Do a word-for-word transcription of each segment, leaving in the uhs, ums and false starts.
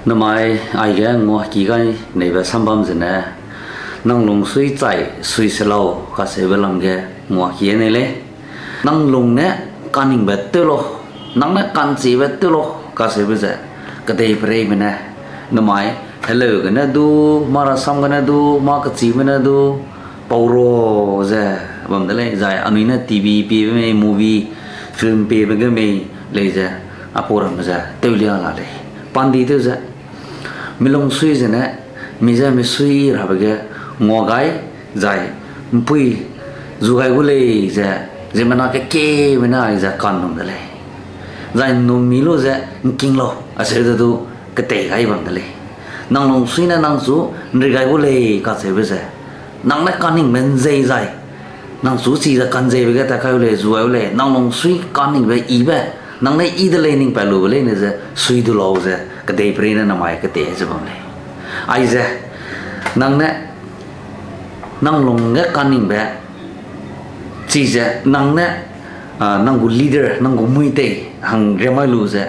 Namai aige nguaki gai neibe sambam zene, nang lungsui chai sui se lau kacheube lam ge nguaki nei lei. Nang lung ne kaningbe tew lau, nang ne ka'nchibe tew lau kacheube ze, kedeipereime ne, namai heleu gene du, mâ rasam gene du, mâ kechîme ne du, pau ra ze bam de lei, zai anui ne TV piebe mei, movie, film piebe ge mei lei ze, apau ramme ze tewlia la lei. Pandi tew ze, mi lungsui zene, mi je misui rabe ge ngua gai, zai ’mpui zu gai gu lei ze, ziemmena kekieme ne aize ka'nnum de lei. Zai ’nnum mi lu ze ’ngking lau, acheu de du ketei gai bam de lei. Nang lungsui ne nang chu ’nri gai gu lei kacheube ze, nang ne kaningbe ’nzei zai, nang chu chize ka'nzeibe ge tat kai u lei, zu gai u lei, nang lungsui kaningbe yibe, nang ne yi de lei ning pat lube leine ze sui du lau ze, kedeiperei ne namai ketei ze bam lei. Aize, nang ne, nang lung ge kaningbe, chize nang ne, a, nang gu leader, nang gu mui tei, hang riamai lu ze,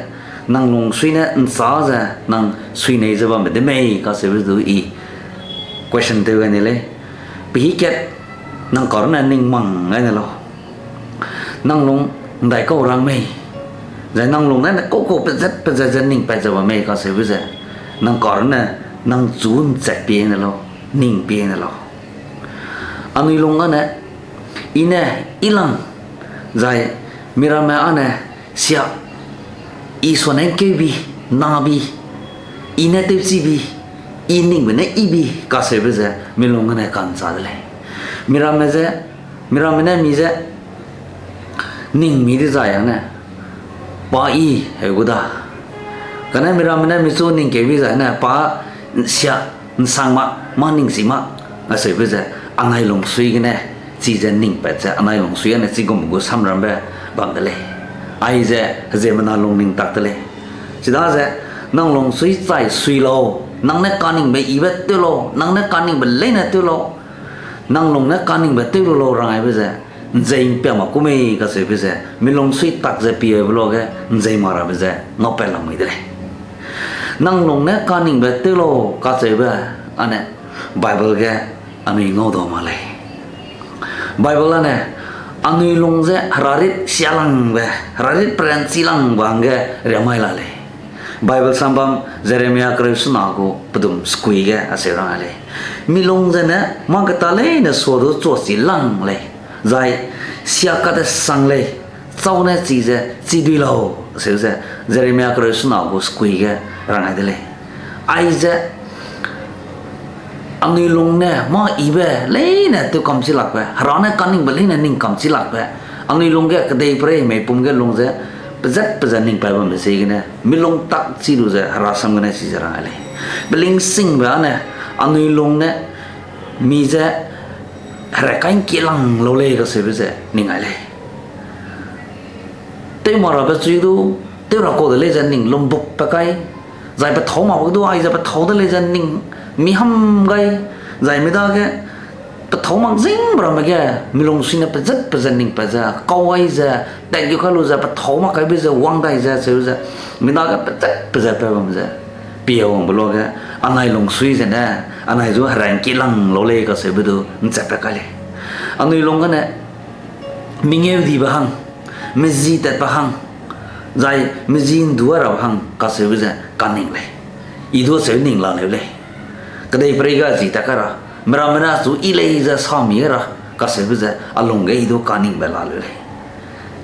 nang lungsui ne ’nchâ ze, nang sui nei ze bambe de mei kacheube du i question tew gai ne lei. Pehî kat, nang karune ning mang gai ne lau. Nang lung ’ndaikau rang mei, zai nang lung ne ne kau kau pezat pezat ze ning pat ze bam mei kacheube ze, nang karune, nang chu ’nchat pie ne lau, ning pie ne lau. Anui lung gane, i ne, i lang, zai, miramme â ne, sia, i suane ’ngkeu bi, na bi, i ne tewchi bi, i ningbe ne i bi kacheube ze mi lung gene ka'nchâ de lei. Miramme ze, miramme ne mi ze ning mi dezai â ne, pa i heu gu da. Kane miramme ne mi chu ning keu bi zai ne, pa sia, ’nsang mak, mâ ning chi mak, acheube ze, anai lungsui gene, chize ning pat ze, anai lungsui â ne chigum gu samrambe bam de lei. Aize, heziemmena lungning tak de lei. Chidaze, nang lungsui chai sui lau, nang ne kaningbe yibe tew lau, nang ne kaningbe leine tew lau, nang lung ne kaningbe tew lu lau rang aibe ze, ’nzei ’mpiak mak ku mei kacheube ze, mi lungsui tak ze pie aibe luage, ’nzei mak rabe ze, ngaupat lamui de lei. Nang lung ne kaningbe tew lau kacheube, â ne, Bible ge anui ngaudau mak lei. Bible â ne, anui lung ze herarit sialangbe, herarit peranchilangbe hangge riamai la lei. Bible sambam Jeremia kereu sena gu pedum sekui ge acheu rang ai lei. Mi lung zene mâ keta leine sua du chuachi lang lei, zai sia kadesang lei, châu ne chize chi dui lau, acheu ze Jeremia kereu sena gu sekui ge rang ai de lei. Aize anui lung ne mâ yibe leine tew kam chi lakbe, hera ne kaningbe leine ning kam chi lakbe, anui lung ge kedeiperei meipum ge lung ze pezat pezat ning pat bambe ziegene, mi lung tak chi lu ze hera sam gene chize rang ai lei. Pelingsingbe â ne, anui lung ne mi ze herai kai ’ngkie lang lau lei kacheube ze ning ai lei. Tew mak rabe chui du, tew ra kau de lei ze ning lumbuk pe kai, zai pethâu makbe du aize pethâu de lei ze ning mi ham gai, zai mi dage pethâu mak zingbe ramme ge, mi lungsui ne pezat pezat ning pat ze, kau gai ze, tat gu kai lu ze, pethâu mak kaibe ze, wang dai ze, acheu ze, mi dage pezat pezat pat bam ze, pie wangbe luage, anai lungsui zene, anai zu herai ’ngkie lang lau lei kacheube du ’nchat pat kai lei. Anui lung gene, mengeu dibe hang, mezi tatbe hang, zai mezi ’ndu rabe hang kacheube ze kaning lei. I du acheu ning la leu lei. Kedeiperei ga zi tat kai ra, miramme ne achu i lei ze sa mi ra, kacheube ze a lung ge i du kaningbe la leu lei.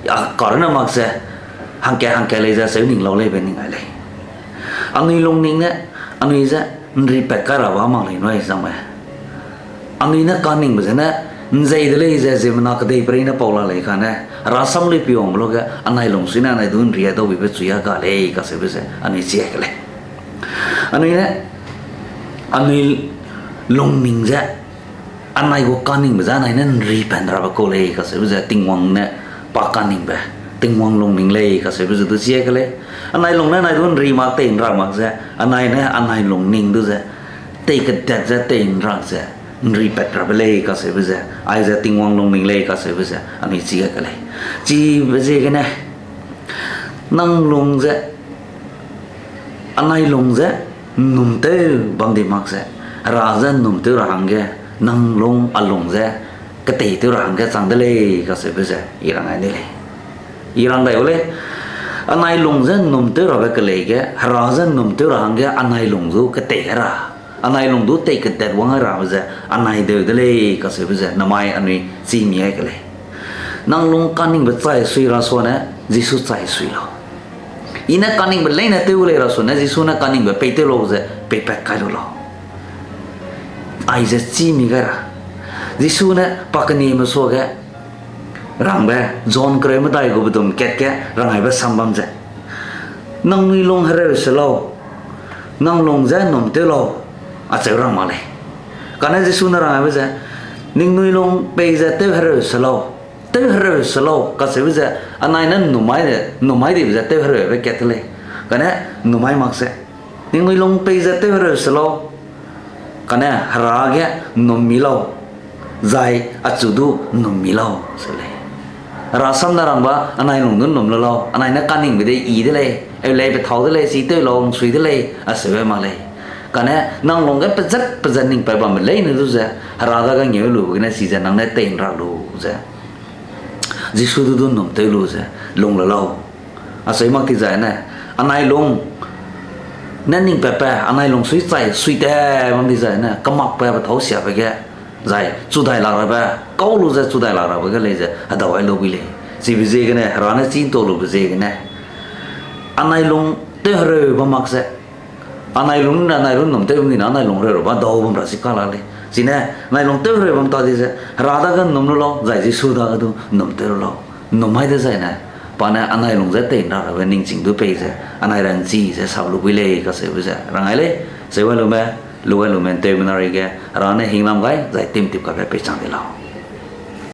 A karune mak ze, hangkat hangkat lei ze acheu ning lau leibe ning ai lei. Anui lungning ne, anui ze, ’nripat kai rabe mak lei nui zangme. Anui ne kaningbe zene, ’nzei de lei ze ziemmena kedeiperei ne pau la lei kane, rasam lui pi wangbe luage, anai lungsui ne anai du ’nri a dau bibe chui a ga lei kacheube ze, anui chi ai ke lei. Anui ne, anui lungning ze, anai gu kaningbe ze anai ne ’nripat rabe kau lei kacheube ze Tingwang ne pa kaningbe, Tingwang lungning lei kacheube ze du chi ai ke lei. Anai lung ne anai du ’nri mak tei ’nrak mak ze, anai ne anai lungning du ze, tei kedat ze tei ’nrak ze, ’nripat rabe lei kacheube ze, aize Tingwang lungning lei kacheube ze, anui chi ai ke lei. Chibe ziegene, nang lung ze, anai lung ze, ’Nnum tew bam di mak ze, Hera je ’nnum tew ra hangge, nang lung a lung ze ketei tew ra hangge chang de lei kacheube ze i rang ai de lei. I rang dai gu lei, anai lung je ’nnum tew rabe kelei ge, Hera je ’nnum tew ra hangge anai lung du ketei gai ra, anai lung du tei kedat wang gai rabe ze anai deu de lei kacheube ze namai anui chî mi ai ke lei. Nang lung kaningbe chai sui ra suane, Jisu chai sui lau. I ne kaningbe leine tew gu lei ra suane, Jisu ne kaningbe pei tew lau ze peipat kai lu lau. Aize chî mi gai ra. Jisu ne pa kenieme suage rangbe, John kereu medai gu bedum kat ge rang aibe sam bam ze, nangnui lung hereu se lau, nang lung je ’nnum tew lau, acheu rang mak lei. Kane Jisu ne rang aibe ze, ningnui lung pei ze tew hereu se lau, tew hereu se lau kacheube ze, anai ne ’nnum ai de, ’nnum ai dibe ze tew hereube kat te lei. Kane ’nnum ai mak se, ningnui lung pei ze tew hereu se lau, kane Hera ge ’nnum mi lau, zai achu du ’nnum mi lau se lei. Hera sam ne rangba, anai lung du ’nnum le lau, anai ne kaningbe de i de lei, eu lei pethâu de lei, chi tew lau, ’nsui de lei, acheube mak lei. Kane nang lung ge pezat pezat ning pat bambe leine du ze, Hera dage ngeu lube gene chize nang ne tei ’nra lu ze, Jisu du du ’nnum tew lu ze, lung le lau. Acheu mak ti zai ne, anai lung ne ning patbe, anai lung sui chai, sui te bam di zai ne, kemakbe pethâu siabe ge, zai chudai lak rabe, kau lu ze chudai lak rabe ge lei ze hedau ai lu bui lei. Chibe ziegene Hera ne chî ’nta lube ziegene, anai lung tew hereu bam mak ze, anai lung ne anai lung ’nnum tew bam di na, anai lung hereu ra ba dau bam ra si ka la lei. Chine anai lung tew hereu bam ta di ze, Hera dage ’nnum lu lau, zai Jisu dage du ’nnum tew lu lau. ’Nnum ai dezai ne, pa ne anai lung je tei ’nra rabe ningching du pei ze, anai ranchi ze sap lu bui lei kacheube ze rang ai lei. Cheu ai lume, lu ai lume ’nteumena reige Hera ne hinglam gai zai timtip kabe peichang di lau.